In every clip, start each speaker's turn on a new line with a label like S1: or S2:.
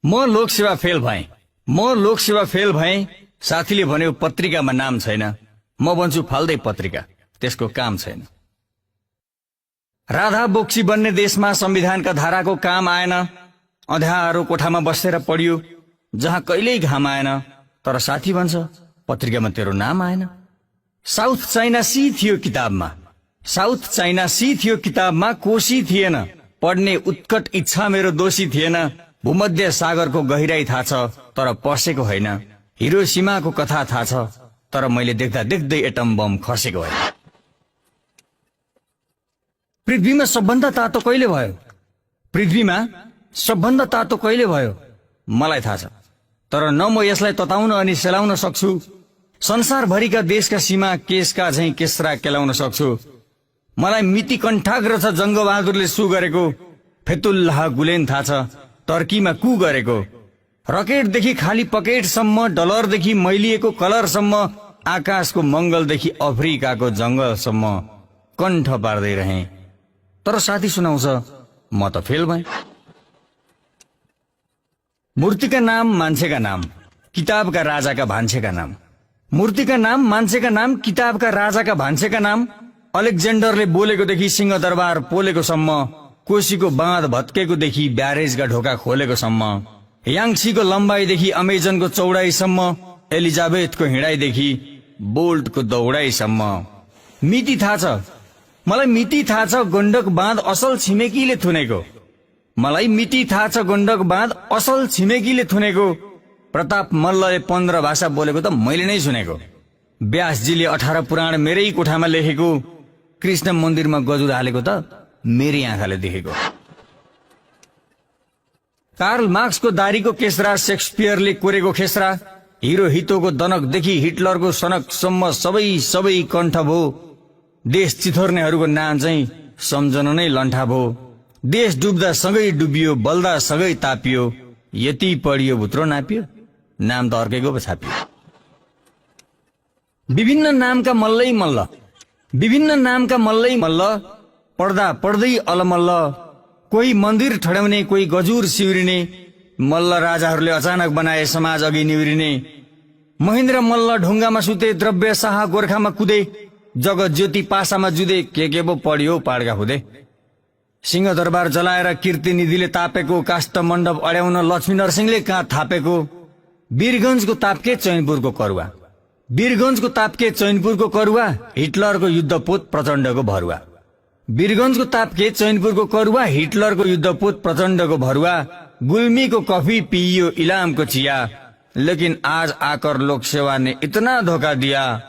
S1: म लोकसेवा फेल भएँ साथीले भन्यो पत्रिकामा नाम छैन। म भन्छु फाल्दै पत्रिका, त्यसको काम छैन। राधा बोक्सी बन्ने देशमा संविधानका धाराको काम आएन। अँध्यारो कोठामा बसेर पढियो जहाँ कहिल्यै घाम आएन। तर साथी भन्छ पत्रिकामा तेरो नाम आएन। साउथ चाइना सी थियो किताबमा, कोशी थिएन। पढ्ने उत्कट इच्छा मेरो दोषी थिएन। भूमध्य सागरको गहिराई थाहा छ तर पसेको होइन। हिरोशिमाको कथा थाहा छ तर मैले देख्दा देख्दै एटम बम खसेको होइन। पृथ्वीमा सबभन्दा तातो कहिले भयो? मलाई थाहा छ, तर न म यसलाई तताउन अनि सेलाउन सक्छु। संसारभरिका देशका सीमा केसका झैं केसरा केलाउन सक्छु। मलाई मिति कण्ठाग्र छ जङ्गबहादुरले सु गरेको। फेतुल्लाह गुलेन थाहा छ टर्कीमा कु गरेको। रकेटदेखि खाली पकेटसम्म, डलरदेखि मैलिएको कलरसम्म, आकाशको मंगलदेखि अफ्रिकाको जंगलसम्म कण्ठ पार्दै रहे। तर साथी सुनाउँछ म त फेल भएँ। मूर्तिका नाम मान्छेका नाम, किताबका राजाका भान्सेका नाम। मूर्तिका नाम मान्छेका नाम, किताबका राजाका भान्सेका नाम। अलेक्जेन्डरले बोलेकोदेखि सिंहदरबार पोलेकोसम्म, कोशीको बाँध भत्केकोदेखि ब्यारेजका ढोका खोलेकोसम्म, याङ्सीको लम्बाइदेखि अमेजनको चौडाइसम्म, एलिजाबेथको हिँडाइदेखि बोल्टको दौडाइसम्म। मलाई मिति थाहा छ गण्डक बाँध असल छिमेकीले थुनेको। प्रताप मल्लले 15 भाषा बोलेको त मैले नै सुनेको। व्यासजीले 18 पुराण मेरै कोठामा लेखेको। कृष्ण मन्दिरमा गजुर हालेको त मेरै आँखाले देखेको। कार्ल मार्क्सको दारीको केसरा, शेक्सपियरले कोरेको खेसरा, हिरो हितोको दनकदेखि हिटलरको सनकसम्म सबै कण्ठ भो। देश चिथोर्नेहरूको नाम चाहिँ सम्झन नै लन्ठा भो। देश डुब्दा सँगै डुबियो, बल्दा सँगै तापियो। यति पढियो भुत्रो नापियो, नाम त अर्कैको पो छापियो। विभिन्न नामका मल्लै मल्ल, पढ्दा पढ्दै अलमल्ल। कोही मन्दिर ठड्याउने, कोही गजुर सिउरिने। मल्ल राजाहरूले अचानक बनाए समाज अघि निउरिने। महेन्द्र मल्ल ढुङ्गामा सुते, द्रव्य शाह गोर्खामा कुदे, जगत ज्योति पासामा जुदे। के पो पढ्यो पाडका हुँदे। सिंहदरबार जलाएर कीर्ति निधिले तापेको, काष्ठ मण्डप अड्याउन लक्ष्मी नरसिंहले कहाँ थापेको। वीरगञ्जको तापके चैनपुरको करुवा, हिटलरको युद्धपोत प्रचण्डको भरुवा। गुल्मीको कफी पिइयो, इलामको चिया। लेकिन आज आकर लोकसेवा ने इतना धोखा दिया।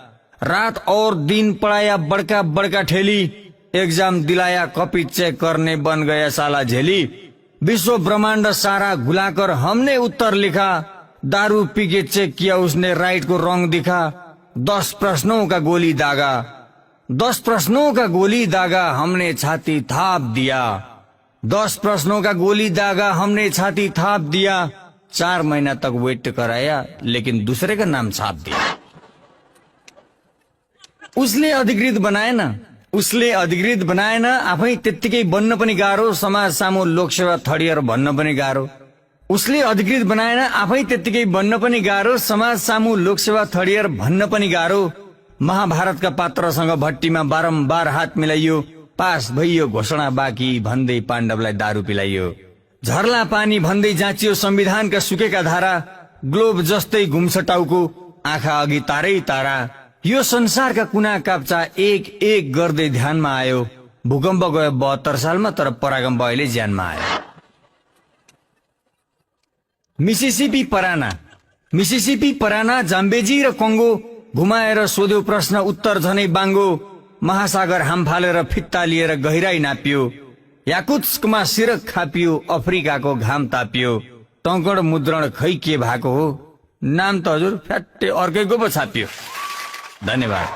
S1: रात और दिन पढ़ाया बड़का बड़का ठेली, एग्जाम दिलाया कॉपी चेक करने बन गया साला झेली। विश्व ब्रह्मांड सारा घुलाकर हमने उत्तर लिखा, दारू पी के चेक किया उसने राइट को रॉन्ग दिखा। 10 प्रश्नों का गोली दागा हमने छाती थाप दिया। 10 प्रश्नों का गोली दागा हमने छाती थाप दिया। 4 महीना तक वेट कराया लेकिन दूसरे का नाम छाप दिया। उसले अधिकृत बनाएन, आफै त्यत्तिकै बन्न पनि गाह्रो। समाज सामु लोकसेवा थर्ड इयर भन्न पनि गाह्रो। उसले अधिकृत बनाएन, आफै त्यत्तिकै बन्न पनि गाह्रो। समाज सामु लोकसेवा थर्ड इयर भन्न पनि गाह्रो। महाभारतका पात्रसँग भट्टीमा बारम्बार हात मिलाइयो। पास भइयो घोषणा बाँकी भन्दै पाण्डवलाई दारू पिलाइयो। झर्ला पानी भन्दै जाँचियो संविधानका सुकेका धारा। ग्लोब जस्तै घुम्छ टाउको, आँखा अघि तारै तारा। यो संसारका कुना काप्चा एक एक गर्दै ध्यानमा आयो। भूकम्प गयो 72 सालमा, तर परागम्प अहिले ज्यानमा आयो। मिसिसिपी पराना, जाम्बेजी र कङ्गो घुमाएर सोध्यो प्रश्न, उत्तर झनै बाङ्गो। महासागर हामफालेर फित्ता लिएर गहिराई नापियो। याकुत्स्कमा सिरक खापियो, अफ्रिकाको घाम तापियो। टङ्कण मुद्रण खै के भएको हो, नाम त हजुर फ्याट्टे अर्कैको पो छापियो। धन्यवाद।